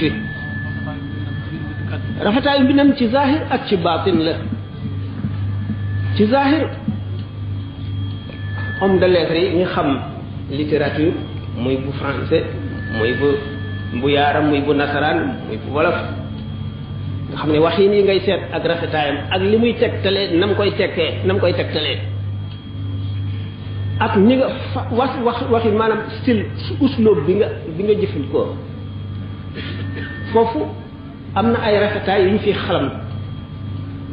wi rafetaayu mbindam ci zahir ak ci baatin la ci zahir homme de lettres yi ñu xam littérature muy bu français muy bu yaaram muy bu nasaraan muy bu wolof nga xam ne waxin yi ngay seet ak rafetaayam ak li muy tegtalee nam koy tegtalee ak ñi nga waxin maanaam style usloob bi nga jëfandikoo foofu am na ay rafetaay yu ñu fi xalam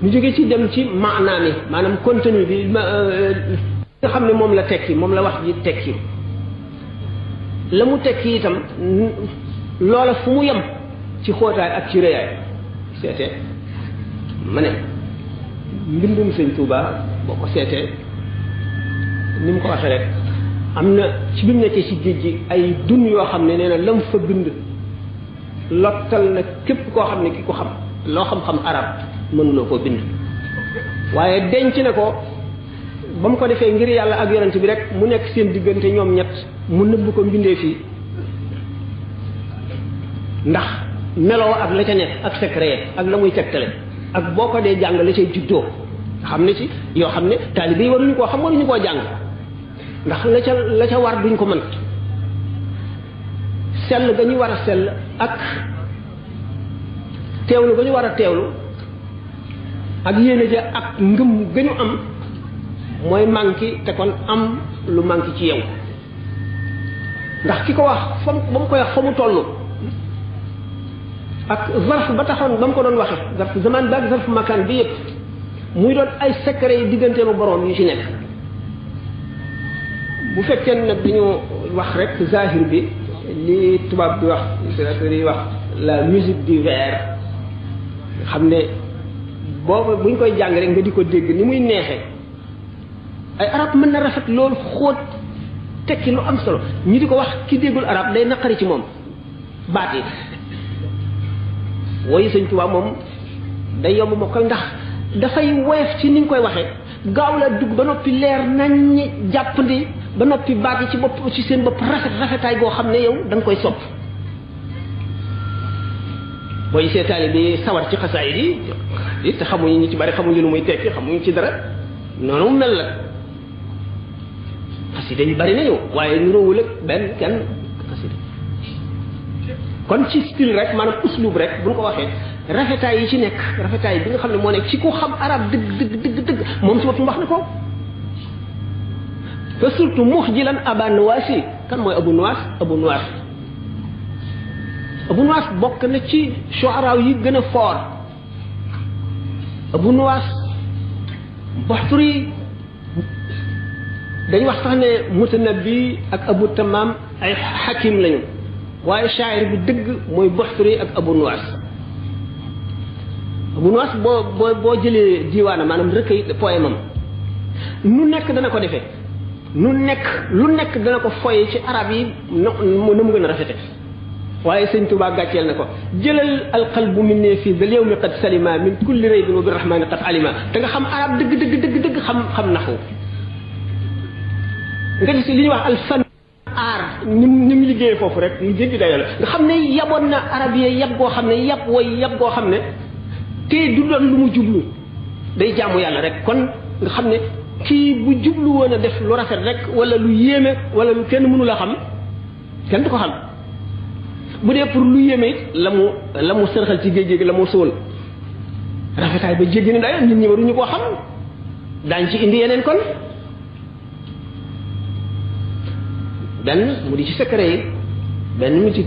ñu jóge ci dem ci maanaam yi maanaam contenu bi nga xam ne moom la tekki moom la wax ji tekki la mu tekki itam loola fu mu yem ci xóotaay ak ci rëyaay seetee ma ne mbindum sëñ Tuuba boo ko seetee ni mu ko waxee rek am na ci bi mu nekkee ci géej gi ay dun yoo xam ne nee na lam fa bind lottal na képp koo xam ne ki ko xam loo xam-xam arab mënuloo koo bind waaye denc na ko ba mu ko defee ngir yàlla ak yonent bi rek mu nekk seen diggante ñoom ñett mu nëbb ko mbindee fii ndax meloo ak la ca nekk ak secret ak la muy tegtale ak boo ko dee jàng la cay juddoo xam ne ci yoo xam ne taalibe yi waruñu koo xam waruñu koo jàng ndax la ca war duñ ko mën sell ga ñu war a sell ak teewlu ga ñu war a teewlu ak yéene ja ak ngëm ga ñu am mooy manqué te kon am lu manqué ci yow ndax ki ko wax ba mu koy wax fa mu toll ak zarf ba taxoon ba mu ko doon waxe zarf zaman ba ak zarf makaan bi yëpp muy doon ay secret yi diggante ma boroom yu ci nekk bu fekkee nag dañu wax rek zahir bi li tubaab bi wax littérature yi wax la musique du vers xam ne boobu buñ koy jàng rek nga di ko dégg ni muy neexee ay arab mën na rafet loolu xóot tekki lu am solo ñu di ko wax ki déggul arab day naqari ci moom baat yi woyu sëñ Tuubaa moom day yomb moo koy ndax dafay woyof ci ni nga koy waxee gaaw la dugg ba noppi leer nañ jàppandi ba noppi baat yi ci bopp ci seen bopp rafetaay goo xam ne yow da nga koy sopp booy seetaali bi sawar ci xasaayid yi te xamuñu ñu ci bari xamuñu lu muy tekki xamuñu ci dara noonu mu mel la xasida yi bari nañu waaye ñu róowul ak benn kenn xasida kon ci style rek maanaam uslub rek buñ ko waxee rafetaay yi ci nekk rafetaay bi nga xam ne moo nekk ci ku xam arab dëgg moom ci boppam wax na ko te surtout muxjilan aba nuwaasi kan mooy abu nuwaas abu nuwaas bokk na ci shuara yi gën a foor abu nuwaas Buxturi dañ wax sax ne Mutanabbi ak Abu Tamaam ay xakim lañu waaye shaayir bi dëgg mooy Buxturi ak Abu Nuwaas boo jëlee diiwaana maanaam recueil poème am nu nekk dana ko defee lu nekk dana ko foye ci arab yi na mu gën a rafete waaye sëñ Tuubaa gàcceel na ko jëlal alqalbu min ne fii dal yawmi qad salima min kulli raybin wa birrahmani qad alima te nga xam arab dëgg xam naxu nga gis li ñuy wax alfan aar ni mu liggéeyee foofu rek lu jéggi dayo la nga xam ne yaboon na arab yi yab goo xam ne yab goo xam ne te du doon lu mu jublu day jaamu yàlla rek kon nga xam ne kii bu jublu woon a def lu rafet rek wala lu yéeme wala lu kenn mënu la xam kenn du ko xam bu dee pour lu yéeme it la mu sërxal ci géej gi la mu sóol rafetaay ba jéggi na dayo nit ñi waruñu koo xam daañ ci indi yeneen kon benn mu di ci secret yi benn mu ci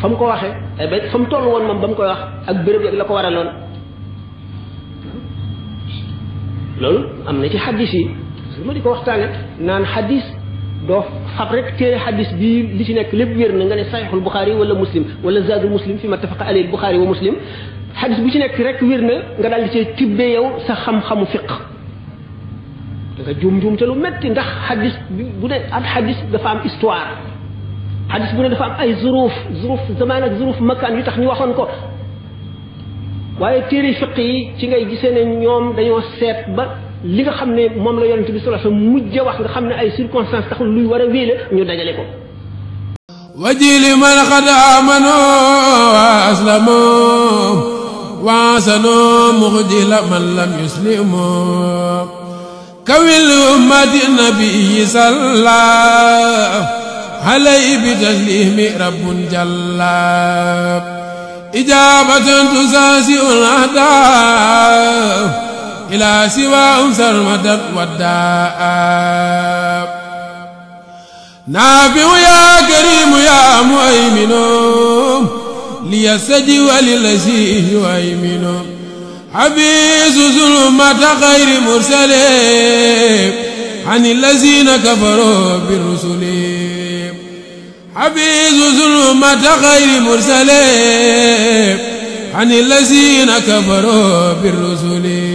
fa mu ko waxee ba fa mu toll woon moom ba mu koy wax ak béréb yeeg la ko waraloon loolu am na ci xaddis yi su ma di ko waxtaane naan xaddis doo fab rek téere xaddis bii li ci nekk lépp wér na nga ne saxiixul buxaari wala muslim wala zaadul muslim fi ma tafaqa alayhi buxaari wa muslim xaddis bu ci nekk rek wér na nga daal di cee tibbee yow sa xam-xamu fiq da nga juum te lu metti ndax xaddis bu ne ab xaddis dafa am histoire xaddis bu ne dafa am ay zuruf zamaan ak zuruf makaan yu tax ñu waxoon ko waaye téere fiq yi ci ngay gisee ne ñoom dañoo seet ba li nga xam ne moom la yonent bi sallallahu alayhi wasallam mujj wax nga xam ne ay circonstances taxul luy war a wéele ñu dajale ko wajili man qad amanu وأسلموا وأحسنوا مخجل من لم يسلموا كوي أمة النبي صلى عليه بتسليم رب جل إجابة تساسئ الأعداء إلى سوى سرمدا والداء نافع يا كريم يا مؤمن ليستجي وللذي يؤمن حبيس ظلمة غير مرسلين عن الذين كفروا بالرسل حبيس ظلمة غير مرسلين عن الذين كفروا بالرسل